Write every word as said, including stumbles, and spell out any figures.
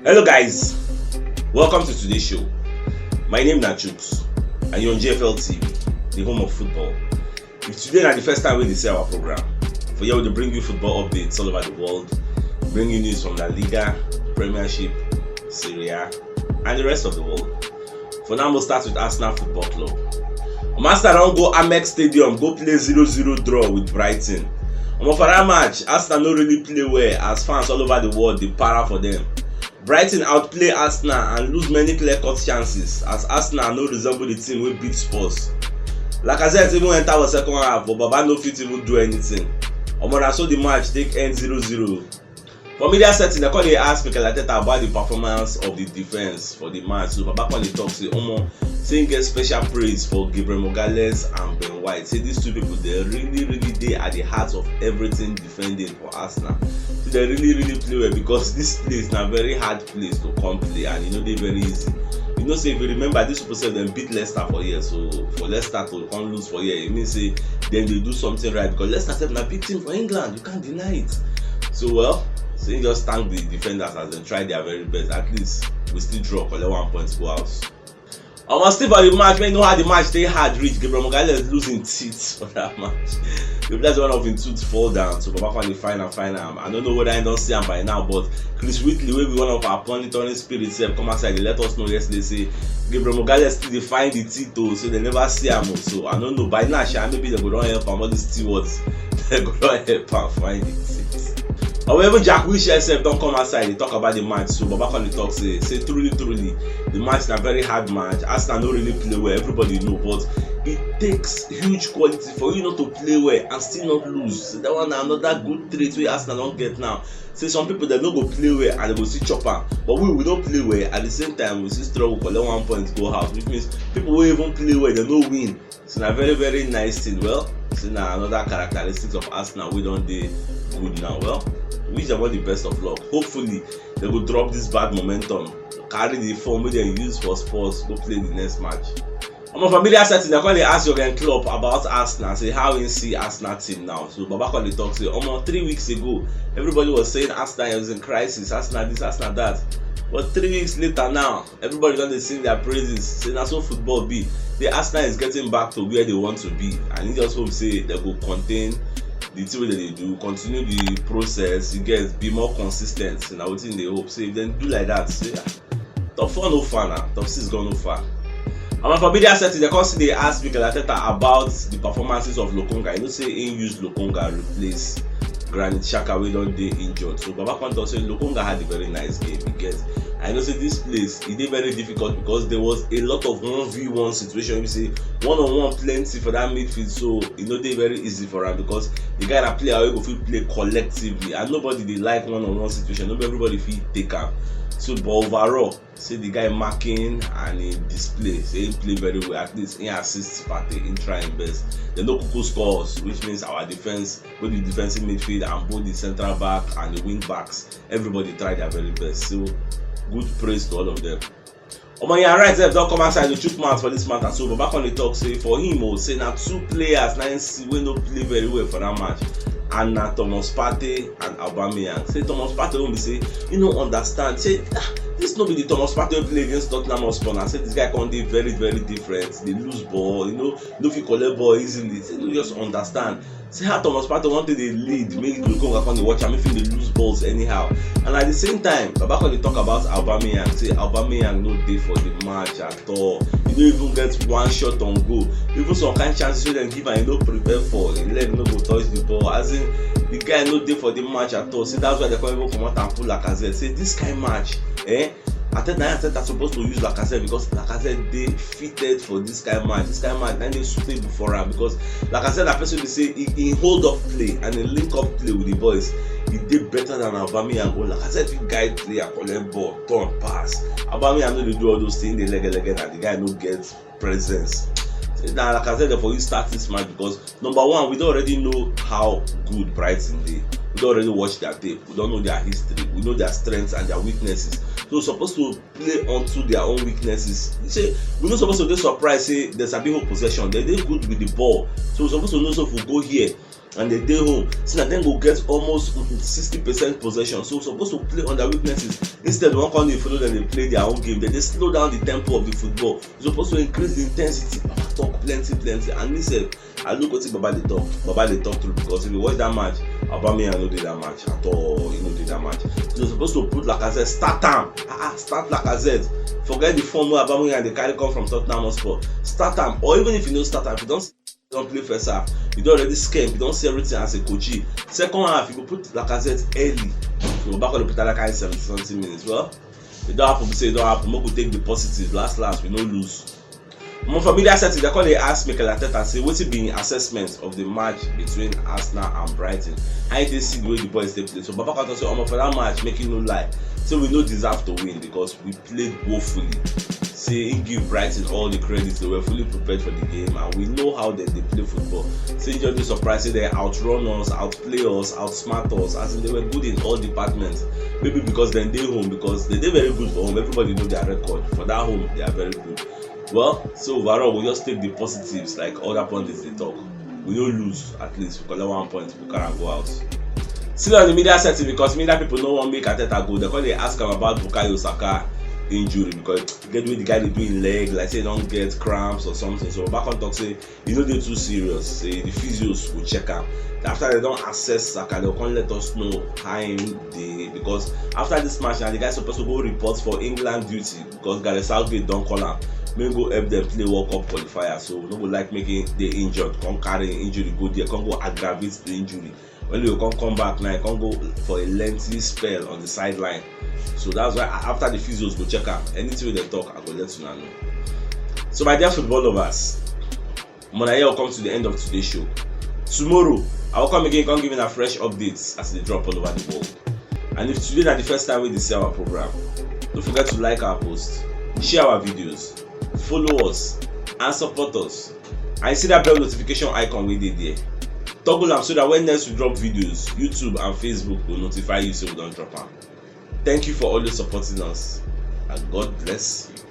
Hello guys, welcome to today's show. My name na Chuks and you're on G F L T V, the home of football. If today na the first time wey you dey see our program, for here we dey bring you football updates all over the world, bring you news from La Liga, Premiership, Serie A and the rest of the world. For now, we'll start with Arsenal Football Club. Um, Arsenal don go Amex Stadium go play zero zero draw with Brighton. Um, for that match, Arsenal no really play well as fans all over the world dey para for them. Brighton outplay Arsenal and lose many clear-cut chances as Arsenal no resemble the team wey beat Spurs. Lacazette even enter for second half, but Baba no fit even do anything. Omo, na so the match take end zero zero. For media setting, dem come dey ask Mikel Arteta about the performance of the defense for the match. So Baba come dey talk say, omo, say he get special praise for Gabriel Magalhaes and Ben White. Say these two people, they really, really dey at the heart of everything defending for Arsenal. So they really, really play well because this place na very hard place to come play and e no dey very easy. You know say if you remember, these people sef dem beat Leicester for here. So for Leicester to come lose for here, e mean say dem dey do something right because Leicester sef na big team for England. You can't deny it. So well, so he just thank the defenders as dem try their very best. At least we still draw, collect one point, go house. Omo, still for the match, make you know how the match dey hard reach. Gabriel Magalhaes lose him teeth for that match. The players, one of him tooth fall down, so Baba come dey find am, find am. I don't know whether I don see am by now, but Chris Whitley, wey be one of our monitoring spirits sef, come outside dey let us know yesterday say Gabriel Magalhaes still dey find the teeth o, so dem never see am o. So I no know, by now sha, maybe dem go don help am, all these stewards dem go don help am find the teeth. However, Jack Wilshere sef don come outside dey talk about the match, so Baba come dey talk say, say truly, truly, the match na very hard match. Arsenal no really play well, everybody know, but it takes huge quality for you not to play well and still not lose. So that one na another good trait wey Arsenal don get now. Say some people dem no go play well and dem go still chop am, but we, we don play well, at the same time we still struggle collect one point go house, which means people wey even play well dem no win. So na very, very nice thing. Well, so na another characteristics of Arsenal wey don dey good now. Well, wish dem all the best of luck. Hopefully, dem go drop this bad momentum, carry the form wey dem use for Spurs go play the next match. Omo, for media setting, dem come dey ask Jurgen Klopp about Arsenal, say how he see Arsenal team now. So Baba come dey talk say, omo, three weeks ago, everybody was saying Arsenal is in crisis, Arsenal this, Arsenal that. But three weeks later now, everybody don dey sing their praises, say na so football be. The Arsenal is getting back to where they want to be, and he just hope say dem go contain the thing wey dem dey do, continue the process, you get, be more consistent. Na wetin dey hope say if dem do like that, say, ah, top four no far na, top six go no far. And for media setting, dem come still dey ask Mikel Arteta about the performances of Lokonga. You know say he use Lokonga replace Granit Xhaka wey don dey injured. So Baba come talk say Lokonga had a very nice game. You get, I know say this place e dey very difficult because there was a lot of one v one situation. You say one on one plenty for that midfield, so e no dey very easy for am because the guy na player wey go fit play collectively, and nobody dey like one on one situation. No be everybody fit take am. So but overall, say the guy marking and he display, say he play very well. At least he assist Partey, he try him best. Dem no kuku scores, which means our defense, both the defensive midfield and both the central back and the wing backs, everybody try their very best. So good praise to all of them. Omo, Ian Wright sef don come outside to chook mouth for this matter. So Baba come dey talk say for him o, say na two players na him see wey no play very well for that match, and na Thomas Partey and Aubameyang. Say Thomas Partey wey be say he no understand. Say, ah, this no be the Thomas Partey wey play against Tottenham Hotspur na. Say this guy come dey very, very different. Dey lose ball, you know, no fit collect ball easily. Say no just understand. See how Thomas Partey wan take dey lead, make Lokonga come dey watch am, if he dey lose balls anyhow. And at the same time, Baba come dey talk about Aubameyang, say Aubameyang no dey for the match at all. He no even get one shot on goal. Even some kind chances wey dem give am, he no prepare for. Him leg no go touch the ball. As in, the guy no dey for the match at all. Say that's why dem come even comot am put Lacazette. Say this kind match, eh? Arteta, Arteta suppose to use Lacazette because Lacazette dey fitted for this kind match. This kind match na dey suitable for am because Lacazette na person be say he, he hold up play and he link up play with the boys. He dey better than Aubameyang. But Lacazette fit guide player, collect ball, turn, pass. Aubameyang no dey do all those things. He dey lege lege, na the guy no get presence. Say na Lacazette for you start this match because number one, we don already know how good Brighton dey. We don already watch their tape. We don know their history. We know their strengths and their weaknesses. So suppose to play onto their own weaknesses. You say we no suppose to dey surprised say dem sabi hold possession. Dem dey good with the ball. So we suppose to know say if we go here and dem dey home, say na dem go get almost sixty percent possession. So we suppose to play on their weaknesses. Instead, we wan come dey follow dem dey play their own game. Dem dey slow down the tempo of the football. We suppose to increase the intensity. Talk plenty, plenty. And me sef, I look wetin Baba dey talk. Baba dey talk true, because if you watch that match, Aubameyang no dey that match at all. He no dey that match. So you suppose to put Lacazette, start am. Ah, ah, start Lacazette. Forget the form wey Aubameyang dey carry come from Tottenham Hotspur. Start am. Or even if you no start am, if you don don play first half, you don already scam, you don see everything as a coachee. Second half, you go put Lacazette early. You go back on the put that kind seventy something minutes. Well, e don happen, say e don happen. Make we take the positive. Last last, we no lose. Omo, for media setting, dem come dey ask Mikel Arteta say wetin be im assessment of the match between Arsenal and Brighton. How e dey see the way the boys dey play? So Baba come talk say, omo, for that match, make you no lie, say we no deserve to win because we played woefully. Say he give Brighton all the credit, they were fully prepared for the game and we know how dem dey play football. Say e just dey surprised say dem outrun us, outplay us, outsmart us, as in they were good in all departments. Maybe because dem dey home, because dem dey very good for home. Everybody know their record. For that home, they are very good. Well, so overall, we just take the positives, like other pundits dey talk. We no lose, at least we collect one point, we carry am go out. Still on the media setting, because media people no wan make Arteta go, dem come dey ask am about Bukayo Saka injury, because e get the way the guy dey do im leg, like say e don get cramps or something. So Baba come talk say e no dey too serious, say the physios go check am. After dem don assess Saka, dem come let us know how im dey, because after this match now, the guy suppose to go report for England duty, because Gareth Southgate don call am make go help dem play World Cup qualifier. So we no go like make him dey injured, come carry injury go there, come go aggravate the injury. When you come come back now, you come go for a lengthy spell on the sideline. So that's why a- after the physios go check am, anything wey dem talk, I go let una know. So my dear football lovers, Mona here will come to the end of today's show. Tomorrow, I will come again, come give you a fresh updates as they drop all over the world. And if today na the first time wey dey see our program, don't forget to like our post, share our videos, follow us, and support us. And you see that bell notification icon wey dey there? Toggle am so that when next we drop videos, YouTube and Facebook go notify you say we don drop am. Thank you for always supporting us, and God bless you.